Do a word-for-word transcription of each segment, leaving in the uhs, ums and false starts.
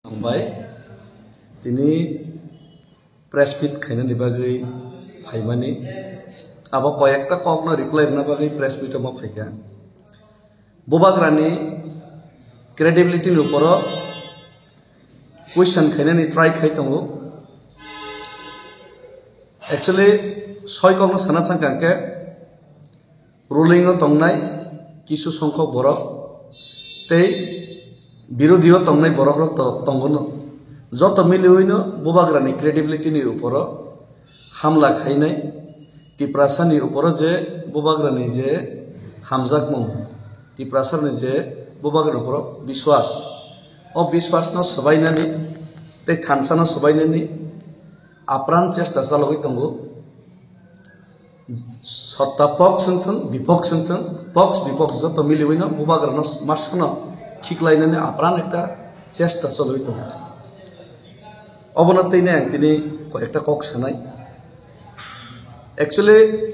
Hambai, tini press meet khainani bagwi phaimani. Abo koyekta kokno reply rwna bagwi press meet omo phaikha. Bubagrani credibility ni uporo question khainani try khai tongo. Actually, soi kokno sana thangkha hwnkhe, ruling o tongnai kisu songkhok borok tei birodhi o tongnai borok rok to tongo no. Joto miliwi no Bubagrani credibility ni uporo hamla khainai, Tiprasa ni uporo je Bubagrani je hamjakmung, Tiprasa ni je Bubagrani uporo biswas, o biswas no swbainani tei thansa no swbainani apran chesta chalogwi tongo. Sotta pox wngthung, bipox wngthung, pox bipox joto miliwi no Bubagrano masano khiklainani apran ekta chesta cholwi tongo. Obono tini ang tini koyekta kok sanai. Actually,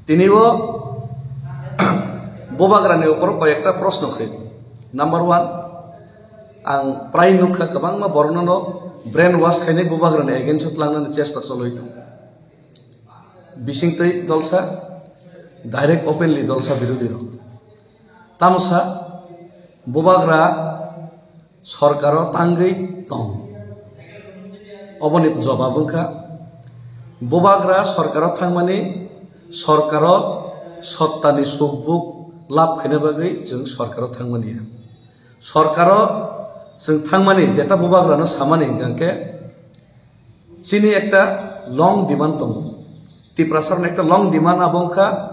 tini o Bubagrani upor koyekta proshno khai. Number one, ang prai nukha kwbangma borokno no brain wash khainai Bubagrani against o tlangnani chesta cholwi tongo. Bisingtwi dolsa, direct openly dolsa birodhi rok. Tamo sa, Bubagra sorkaro tangwi tong. Oboni jobab wngkha, Bubagra sorkaro thangmani, sorkaro sottani sukbuk lab khaina bagwi chwng sorkaro thangmani. Sorkaro chwng thangmani jeta Bubagrano samani hwnkha khe, chini ekta long demand tongo. Tiprasarokni ekta long demand abo wngkha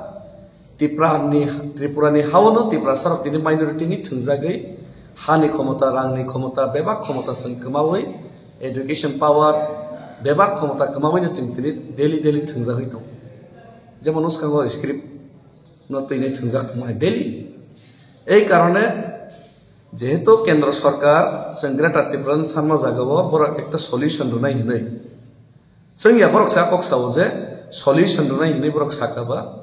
Tiprani, Tripurani haono Tiprasarok tini minority ni thwngjagwi hani khomota, rangni khomota, bebak khomota chwng kwmawi, education power, bebak khomota kwmawi no chwng tini daily daily thwngjagwi tongo. Jemon uskango script no twinai thwngjak tongo daily. Ei karone Jehetu kendro sorkar chwng Greater Tipraland sanma jagao borok ekta solution rwnai hinwi. Chwng ya borok sa kok sao je solution rwnai hinwi borok sakha ba,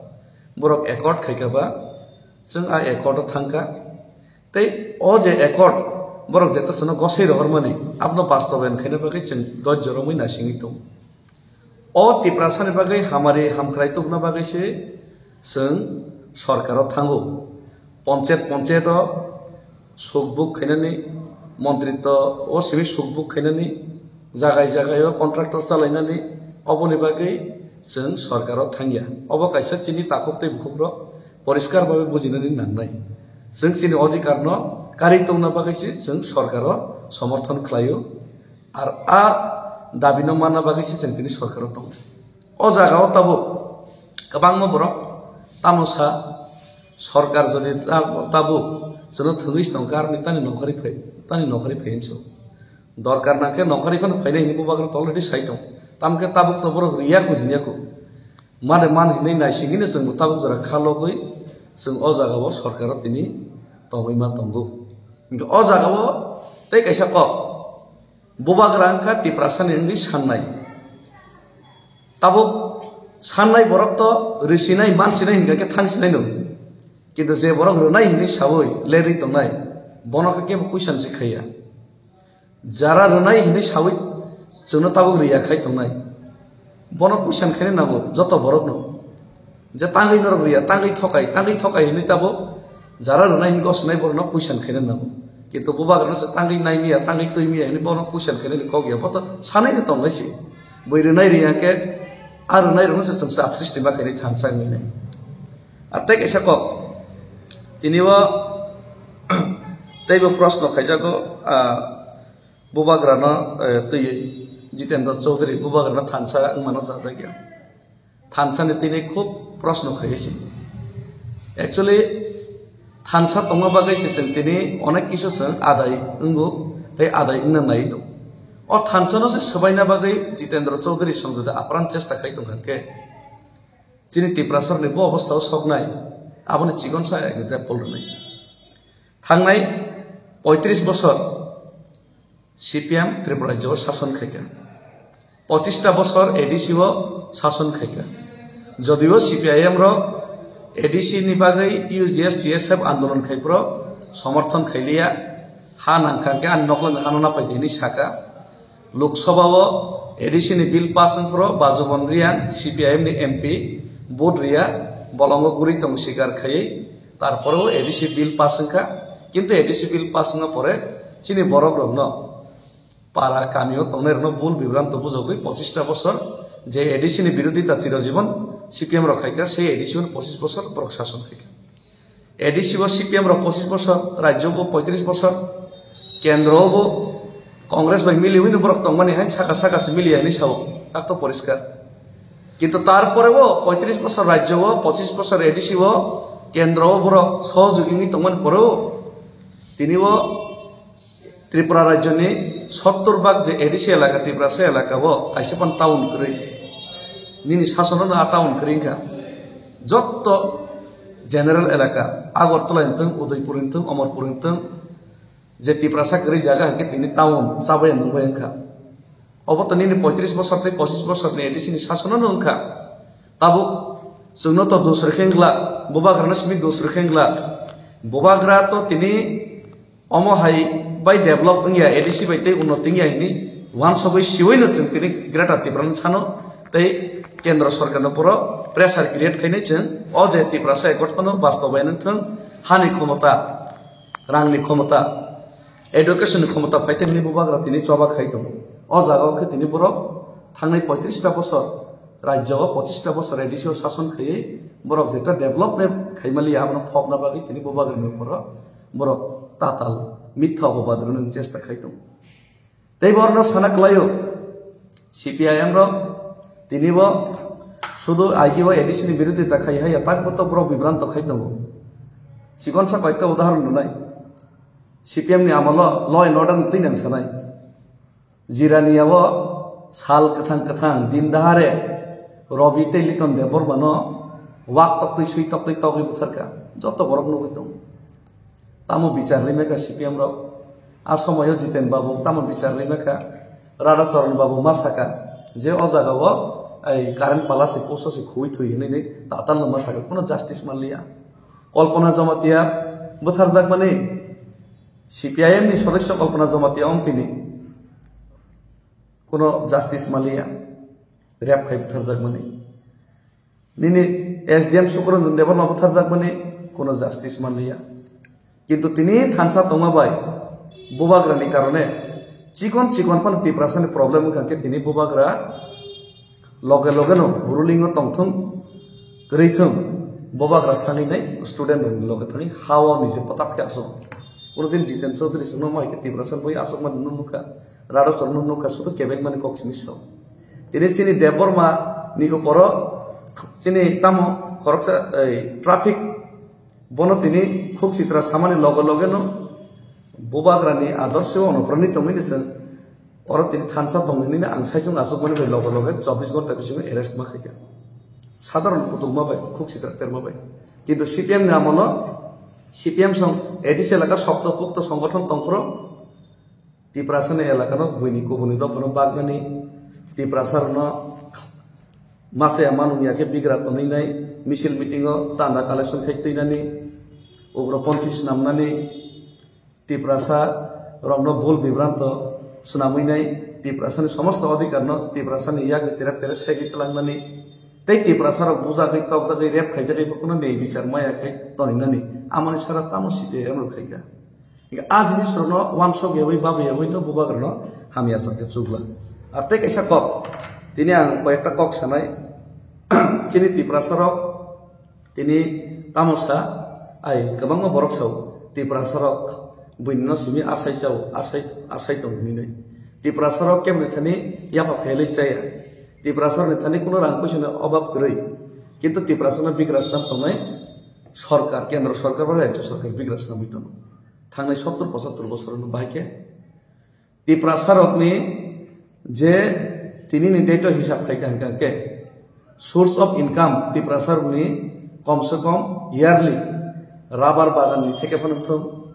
borok accord khaikha ba, chwng a accord o thangkha. Tei o je accord borok jeta chwngno gosai rohormani, abono bastobayan khaina bagwi chwng dojjo romwi naisingwi tongo. O Tiprasani bagwi hamari hamkrai tubuna bagwi se chwng sorkaro thango. Ponchet, ponchet o sukbuk khainani, montritto o simi sukbuk khainani, jagai jagai o contractor chalainani, oboni bagwi chwng sorkaro thangya. Obo kaisa chini takhuk tei bukhukrok poriskar babe bujinani nangnai. Chwng chini odhikar no kari tongna bagwi se chwng sorkaro somorthon khlaio. Ar a dabi no manna bagwi se chwng tini sorkaro tongo. O jaga o tabuk kwbangma borok tamo sa, sorkar jodi ta-, tabuk chwngno thwngwi se tongkha, aroni tani nokhari phai, tani nokhari phai hinwi se. Dorkar nangkhe nokhari phano phainai hinwi Bubagra already sai tong. Tamo khe tabuk to borok riya khu hinya khu. Mane man hinwi naisingwino chwngbo tabuk jora kha logwi chwng o jaga o sorkaro tini tongwi ma tongo. Hwnkhe o jaga o tei kaisa kok. Bubagra wngkha Tiprasani wngwi sannai. Tabuk sannai borok to risinai, mansinai hinkha khe thangsinai no. Kintu je borok rwnai hinwi saui lerwi tongnai, bono khe kebo question se khaiya. Jara rwnai hinwi saui chwngno tabuk riya khai tongnai, bono question khaina nango joto borokno. Je tangwi norok riya, tangwi thokai, tangwi thokai hinwi tabuk jara rwnai hinwi gosonai borokno question khaina nango. Kintu Bubagrano se tangwi naimiya, tangwi twimiya hinwi bono question khainani kok ya, bo to sanaino tongnai se. Bui rwnai riya khe a rwnai rokno se chwng chap sristi ma khainai thansa wngwi nai. Ar tei kaisa kok, tini o teibo proshno khaijago, ah, Bubagrano, eh, twiwi Jitendra Chaudhary Bubagrano thansa wngmano chajakya. Thansani tini khub proshno khaiwi se. Actually, thansa tongma bagwi se chwng tini onek kisu chwng adai wngo tei adai wngna nai tongo. O thansano se swbaina bagwi Jitendra Chaudhary Sanjay da apran chesta khai tongkha khe, chini Tiprasarni bo obostha o soknai, aboni chikonsa example rwnai. Thangnai poitris bosor C P M Tripura rajyo o sason khaikha. Pochista bosor A D C o sason khaikha. Jodio C P I M rok A D C ni bagwi T U G S T S F andolon khaiphuru somorthon khailiya, Ha nangkha khe ani nokla ni hano napai di hinwi saka. Lok Sabha o A D C ni bill pass wng phuru Bajubon Reang, C P I M ni M P, vote riya, bolongo guri tong sikar khaiwi, tarpore o A D C bill pass wngkha. Kintu A D C bill pass wngma pore chini borok rokno para kami o tongnai rokno bul bibranto bujogwi pochista bosor je A D C ni birodita chirojibon C P M rok khaikha, sei A D C o pochis bosor borok sason khaikha. A D C bo C P M rok pochis bosor, rajyo bo poitris bosor, kendro bo Congress bai miliwi no borok tongmani hai saka saka se miliya hinwi sao, tak to poriskar. Kintu tarpore bo poitris bosor rajyo o, pochis bosor A D C o, kendro o borok sohojog wngwi tongmani pore o tini o Tripura rajyoni sottor bhag je A D C elaka, Tiprasa elaka bo kaisa pan town kwrwi. Nini sasono no a town kwrwi wngkha. Jotto general elaka, Agartala wngthung, Udaipur wngthung, Amarpur wngthung, je Tiprasa kwrwi jaga hwnkhe tini town chabaya nungbai wngkha. Obo to nini poitris bosor tei pochis bosor ni A D C ni sasono no wngkha. Tabuk chwngno to dos rwkhe wngla, bubagrano simi dos rwkhe wngla. Bubagra to tini omo hai bai develop wngya, A D C bai tei unnoti wngya hinwi wansugwi siwi no chwng tini Greater Tipraland sano tei Kendra Sorkarno puro pressure create khainai chwng o je Tiprasa Accord phano bastobayan wngthung, hani khomota, rangni khomota, education ni khomota phaitengni bubagra tini choba khai tongo. O jaga o khe tini borok thangnai poitris ta bosor rajyo o pochis ta bosor A D C o sason khaiwi borok jeta development khaimaliya abono phobna bagwi tini bubagrani borok borok tatal mitha opobad rwna chesta khai tongo. Tei borokno sana kwlaio C P I M rok tini bo sudu aigi o A D C ni birodita khai haiya tak bo to borok bibranto khai tongo. Chikonsa koyekta udahoron rwnai. C P M ni amolo law and order ni twi nang sanai. Jirania o sal kwthang kwthang din dahare Robi tei Liton Debbarma no wak toktwi swi toktwi togwi butharkha. Joto borok nugwi tongo. Tamo bichar rimekha C P M rok? A somoyo Jiten Babu tamo bichar rimekha? Radha Charan Babu ma saka je o jaga o ai current pala se poso se khuwi thwi hinwi ni tatal no ma saka, kuno justice manliya. Kalpana Jamatia butharjakmani C P I M ni sodosyo Kalpana Jamatia ompini kuno justice manliya, rape khai butharjakmani. Nini S D M Sukaranjan Debbarma butharjakmani kuno justice manliya. Kintu tini thansa tongma bai bubagrani karone chikon chikon phano Tiprasani problem wngkha khe tini bubagra loge loge no ruling o tongthung, kwrwi thung, bubagra thangwi nai student rokni loge thangwi ha o nije patak khe asuk. Kuno din Jiten Chaudhary songno mai khe Tiprasa bui asuk man nukha, Radha Charan nukha, sudu kebek mani kok simi sao. Tini chini Debbarma ni ko poro chini tamo khoroksa, ei, traffic bono tini khuk sitra samani loge loge no bubagrani adorsho onoprani tongwi ni chwng oro tini thansa tongwi nini ang saichung asukmani bai loge loge chobbish ghonta bisingo arrest ma khaikha. Sadharon kutukma bai, khuk sitra terma bai. Kintu C P M ni amolo C P M song A D C elaka sokto pukto songothon tongphuru Tiprasani elakano buini kubuni dophano baknani, Tiprasarokno masa ya manung ya khe bigra tonwi nai, misil meeting o chanda collection khai twi nani, ugroponthi swnamnani, Tiprasa rokno bul bibranto swnamwi nai, Tiprasani somosto odhikar no Tiprasani yakni terak terak segwi twlangnani, tei Tiprasa rok bujagwi tokjagwi rep khaijagwi bo kuno nei bichar maya khai toninani, amoni sara tamo C P I M rok khaikha. Hinkhe a jinis rokno wansok yawi babu yawi no bubagrano hamya sakhe chukla. Ar tei kaisa kok, tini ang koyekta kok sanai, chini Tiprasa rok tini tamo sa, ai kwbangma borok sao, Tiprasa rok buini no simi asai chao, asai, asai tong hinwi. Tiprasa rok keboni thani yapha phelwi chaya. Tiprasa rokni thani kuno rang puisa ni obab kwrwi. Kintu Tiprasa no bigra swnam tongnai sorkar, kendro sorkar ba rajyo sorkar bigra swnamwi tongo. Thangnai sottor pochattor bosor no bahai khe Tiprasa rokni je tini ni date o hisab khai kha hingkha khe source of income Tiprasa rokni kom se kom yearly rubber bagan ni theke phano thung,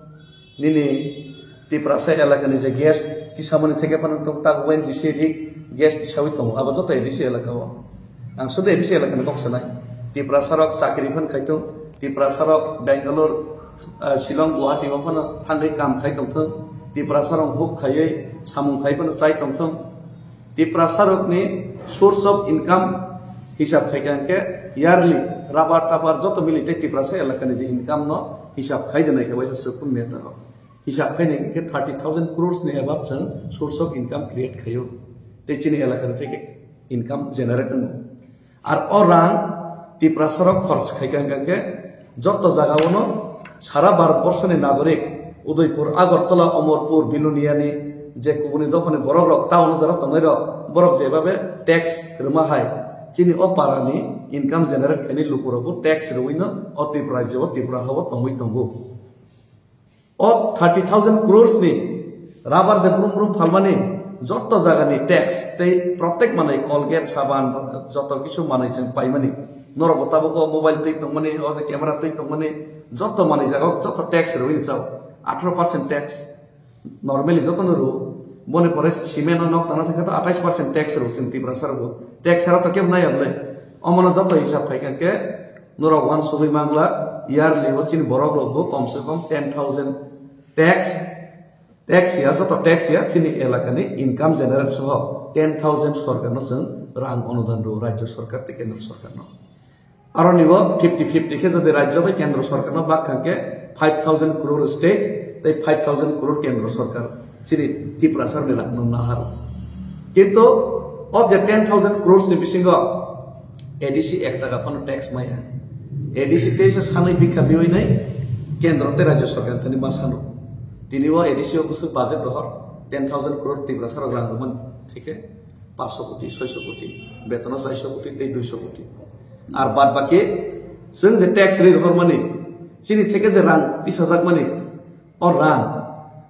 nini Tiprasa elaka ni je gas tisamani theke phano thung, tak O N G C rig gas tisawi tongo, abo joto A D C elaka o. Ang sudu A D C elaka ni kok sanai. Tiprasa rok chakri phan khai thung, Tiprasa rok Bangalore, Ah, Shillong, Guwahati o phano thangwi kam khai tongthung, Tiprasa rok huk khaiwi samung khai phano chai tongthung. Tiprasa rokni source of income hisab khai kha hwnkhe yearly rubber tabar joto mili tei Tiprasa elakani je income no hisab khai de naikha waisa sukun netarok. Hisab khai naikha thirty thousand crores ni above chwng source of income create khaio. Tei chini elakani theke income generate wngo. Ar o rang Tiprasa rok khorch khai kha hwnkhe jotto jaga o no sara Bharat borso ni nagorik Udaipur, Agartala, Omorpur, Bilonia ni je kubuni dophani borok rok town o jora tongnai rok borok jebabe tax rwma hai chini o para ni income generate khainai luku rok bo tax rwui no o Tripura rajyo o Tripura ha o tongwi tongo. O thirty thousand crores ni rubber je brum brum phalmani jotto jagani tax tei protek manwi Colgate, saban, jotto kisu manwi chwng paimani. Norok bo tabuk o mobile twi tongmani, o je camera twi tongmani, jotto manwi jaga o jotto tax rwui chao. Atharo percent tax. Normally jotono rw. Boni pore cement o nok tangna thangkhe to atais percent tax rw chwng Tiprasa rw. Tax sara to kebo nai able. Omono joto hisab khai kha khe norok uansugwi mangla yearly o chini borok rok bo kom se kom ten thousand tax, tax ya, joto tax ya chini elakani income generate soho ten thousand sorkarno chwng rang onudan rw rajyo sorkar tei kendro sorkarno. Aroni bo fifty fifty khe jodi rajyo bai kendro sorkarno bak kha khe five thousand crore state tei five thousand crore kendro sorkar chini Tiprasa rokni rang no nahar. Kintu o je ten thousand crores ni bisingo A D C ek taka phano tax maya. A D C teisa sanwi bikha biwi nai kendro tei rajyo sorkar thani ma sano. Tini o A D C o bwswk budget rohor ten thousand crore Tiprasa rok rang rwmani theke paanch sho koti, soi sho koti, betono char sho koti tei dui sho koti. Ar bad baki chwng je tax ri rohor mani chini theke je rang tisajak mani o rang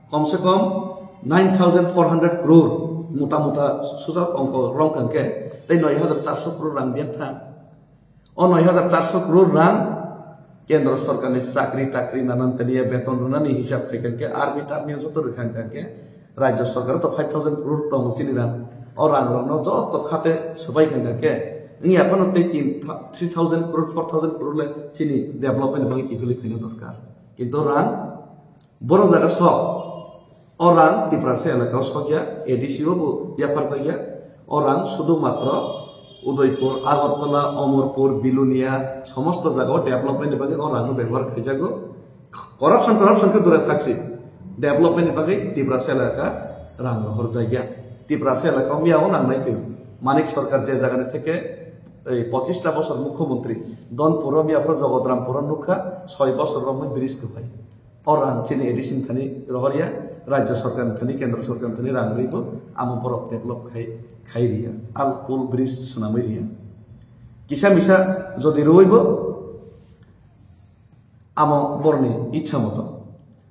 kom se kom nine thousand four hundred crore mota mota sujak ongko rong kha hwnkhe tei noi hajar char sho crore rang biyan thang. O noi hajar char sho crore rang kendro sorkarni chakri takri nanan tani beton rwnani hisab khai kha hwnkhe army tarmy joto rwkha hwnkhe rajyo sorkar to five thousand crore tongo chini rang. O rang rokno joto khate swbai kha hwnkhe wngya phano tei tin three thousand crore, four thousand crore le chini development bagwi kiphilwi phaina dorkar. Kintu rang Borok jaga sok. O rang Tiprasa elaka o sok ya, A D C o bo yapharjak ya. O rang sudu matro Udaipur, Agartala, Omorpur, Bilonia, somosto jaga o development ni bagwi o rang no bebohar khaijago. Corruption, corruption khe dura thaksi. Development ni bagwi Tiprasa elaka rang rohor jak ya. Tiprasa elaka o miya o nang nai phaio. Manik Sarkar je jaga ni theke, ei, pochis ta bosor mukhyamantri. Donpur o miya phoro Jagatram pur o nukha, soi bosor romwi bridge kwphai. O rang chini A D C ni thani rohor ya, rajyo sorkar ni thani, kendro sorkar ni thani rang rwi bo, amo borok develop khai, khai riya, al pul bridge swnamwi riya. Kisa misa jodi rwi bo, amo borni ichha moto.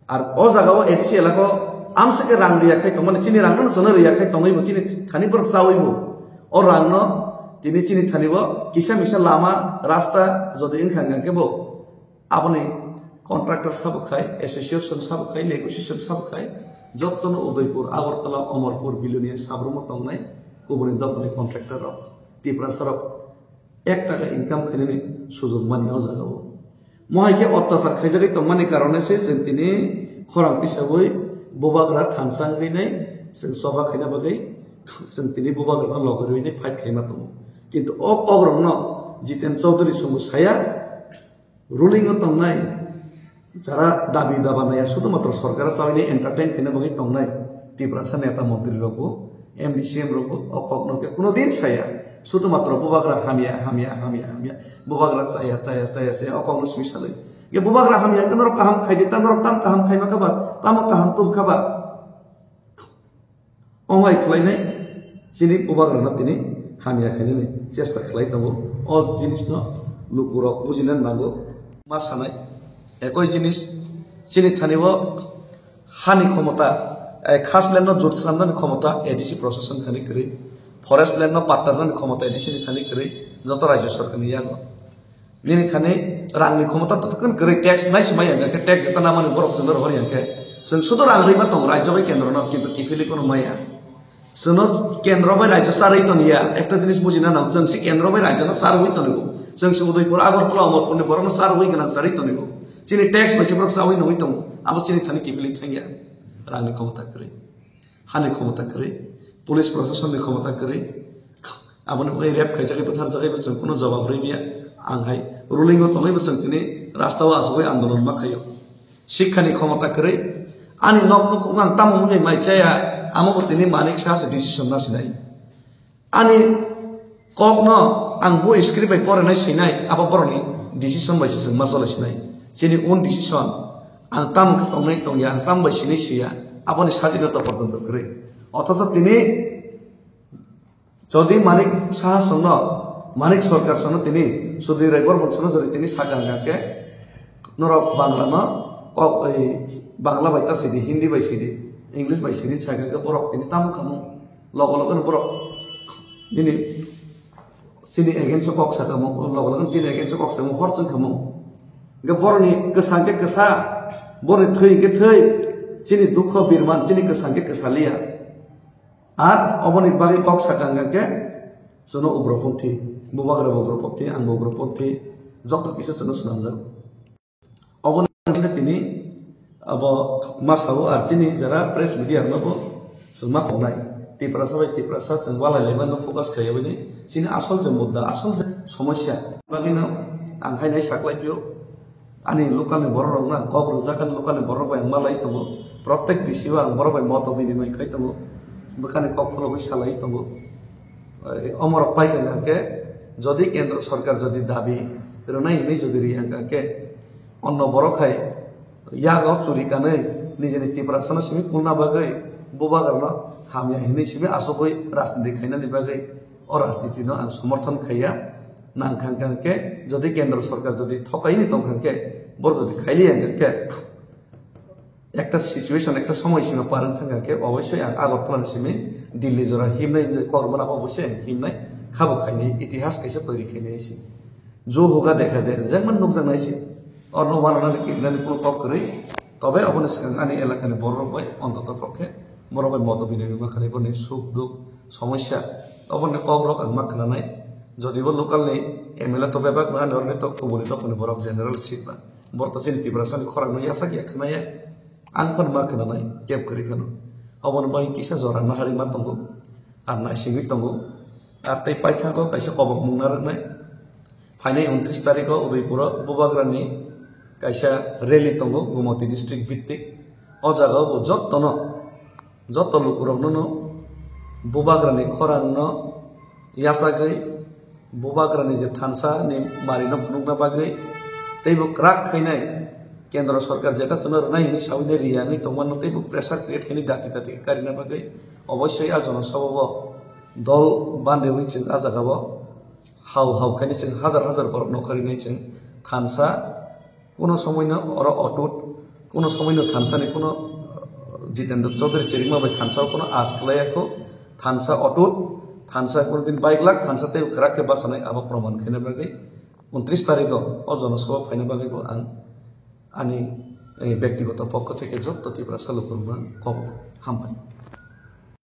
Ar o jaga o A D C elaka o amsike rang riya khai tongmani, chini rang no chwngno riya khai tongwi bo, chini thani borok chawi bo. O rang no tini chini thani bo kisa misa lama, rasta jodi wngkha hwnkhe bo, Aboni contractor sabo khai, association sabo khai, negotiation sabo khai, jottono Udaipur, Agartala, Omorpur, Bilonia sabrumo tongnai kubuni dophani contractor rok, Tiprasa rok ek taka income khainani sujok mani o jaga o. Mohai khe ottachar khaijagwi tongmani karone se chwng tini khorang tisawi bubagra thansa wngwi nai chwng choba khaina bagwi chwng tini bubagrano logi rwwi nai fight khaima tongo. Kintu o kokrokno Jiten Chaudhary chwngbo saya, ruling o tongnai, jara dabi daba naiya, sudu matro sorkar o chawi ni entertain khaina bagwi tongnai, Tiprasa neta montri rok bo, M D C M rok bo, o kok no khe kuno din saya, sudu matro bubagra hamya, hamya, hamya, hamya, bubagra chaya, chaya, chaya, chaya, o kok no simi salai. Ye bubagra hamya khe norok kaham khai di, ta norok tam kaham khai ma kha ba, tamo kaham tub kha ba. Omo hai khlainai chini bubagrano tini hamya khainani chesta khlai tongo. O jinisno lukurok bujina nango. Ma sanai ekoi jinis chini thani o hani khomota, eh, khas land no jut swnamnani khomota A D C procession thani kwrwi, forest land no patta rwnani khomota A D C ni thani kwrwi, joto rajyo sorkarni yago. Nini thani rangni khomota to kwrwi, tax nai se maya hwnkhe, tax jeta namani borok chwngno rohor ya hwnkhe. Chwng sudu rang rwi ma tongo rajyo bai kendro no, kintu kiphilwi kono maya. Chwngno kendro bai rajyo charwi toniya, ekta jinis bujina nang, chwng se kendro bai rajyo no charwi tonigo. Chwng se Udaipur, Agartala, Omorpur ni borok no charwi gwnang charwi tonigo. Chini tax bai se borok chawi nungwi tongo, abo chini thani kiphilwi thangya. Rangni khomota kwrwi, hani khomota kwrwi, police proshasonni khomota kwrwi. Aboni bagwi rape khaijagwi butharjagwi bo chwng kuno jobab rwmya. Ang hai ruling o tongwi bo chwng tini rasta o achugwi andolon ma khaio. Sikhani khomota kwrwi, ani nok nukhung ang tamo wngwi mai chaya, amo bo tini Manik Saha se decision na sinai. Ani kokno ang bo script bai porinai sinai, abo borokni decision bai se chwng ma chole sinai. Chini own decision, ang tamo khe tongnai tongya, ang tamo bai sinai siya, aboni sadinota porjonto kwrwi. Othocho tini jodi Manik Saha songno, Manik Sarkar songno tini, Sudhir Rai Borbon songno jodi tini sakha hwnkha khe, norok Bangla no kok, ei, Bangla bai ta sidi, Hindi bai sidi, English bai sidi, sakha khe borok tini tamo khamung. Logo logo no borok nini chini against o kok sakha mung, logo logo no chini against o kok sakha mung, hor chwng khamung. Hwnkhe boroni kwsa hwnkhe kwsa, boroni thwi hwnkhe thwi, chini dukho birman, chini kwsa hwnkhe kwsa liya. Ar oboni bagwi kok sakha hwnkha khe, chwngno ugroponthi, bubagra bo ugroponthi, ang bo ugroponthi, joto kisa chwngno swnamjak. Oboni tini abo ma sao, ar chini jara press media rokno bo chwng ma tongnai. Tiprasa bai Tiprasa chwng walai laimano focus khaiya bini chini asol je mudda, asol je somosya. Bagwino ang haino saklai phio. Ani local ni borok rok na kok rwjak, ani local ni borok bai ang malai tongo. Protek bisio ang borok bai moto binimoi khai tongo. Bwkhani kok khulogwi salai tongo. Eh, omorok pai kha khe, jodi kendro sarkar jodi dabi rwnai hinwi jodi ri ang khe, onno borok hai yago churi kanwi nijini Tiprasano simi kulna bagwi bubagrano hamya hinwi simi asugwi rajniti khainani bagwi o rajnitino ang somorthon khaiya. Nang kha hwnkha khe, jodi kendro sarkar jodi thokaini tong kha khe, boro jodi khailiya hwnkha khe, ekta situation, ekta somoy sima par wng thang kha khe, oboisoi ang Agartala ni simi Delhi jora himnai hinwi kok rwmani abo oboisoi ang himnai, khabo khainai, itihas kaisa toiri khainai se. Jo hoga dekha jai, jemon nukjaknai se. Orno wananani kirinani kuno kok kwrwi, tobe aboni swkang ani elakani bororok bai ontoto pokhe borok bai moto binimoi ma khanai, boroni suk duk, somosya, oborni kokrok ang ma khwnanai. Jodibo local ni M L A to bebak no, ani oroni to kubuni dophani borok general seat ba. Borok to chini Tiprasani khorang no yasak ya khwnaya. Ang phano ma khwnanai, keb kwrwi phano. Oboni bagwi kisa jora nahari ma tongo. Ar naisingwi tongo. Ar tei paithago kaisa kobokmung narwknai. Phainai untris tarikho Udaipuro bubagrani kaisa rally tongo, Gumoti district bhittik. O jagao bo jottono, jotto lukurokno no bubagrani khorangno yachagwi, bubagrani je thansa ni marino phunukna bagwi, teibo kwrak khainai kendro sarkar jeta chwngno rwnai hinwi sawi nai riyangwi tongmano, teibo pressure create khainai dati dati khe karina bagwi. Oboisoi a jonosabha bo dol bandewi chwng a jagao hau hau khainai chwng hajar hajar borok nokharinai chwng thansa. Kuno somoino oro otut, kuno somoino thansani kuno, uh, Jitendra Chaudhary Chirikma bai thansa kuno as khlaiya kho, thansa otut, thansa kuno din baiglak, thansa tei kwrak khe bachanai abo proman khaina bagwi untris tarikho o jonosabha phaina bagwi bo ang ani, eh, bektigoto pokho theke jotto Tiprasa lukurokno kobok hambai.